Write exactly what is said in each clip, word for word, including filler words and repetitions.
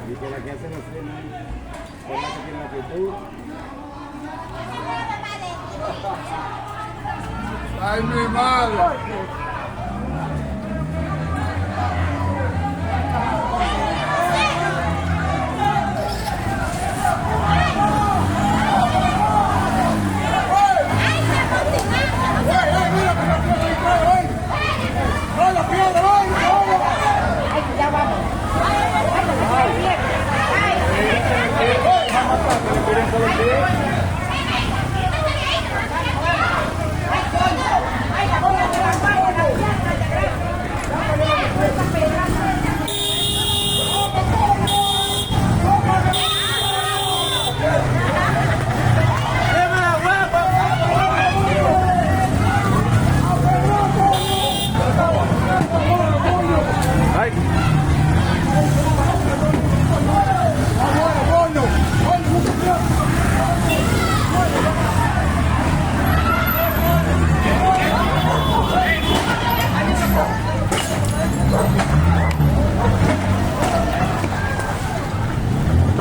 Nicolas, ¿qué hacen los tres, man? ¿Verdad que tiene la actitud? Ay, mi madre.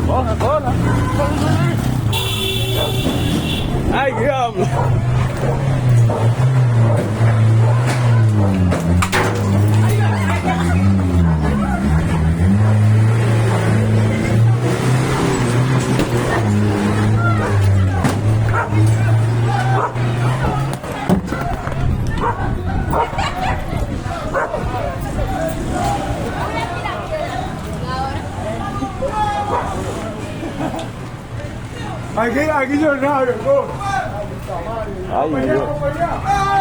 Hola, hola. Ay, diablo. Aquí, aquí yo no, yo. Ay, Dios.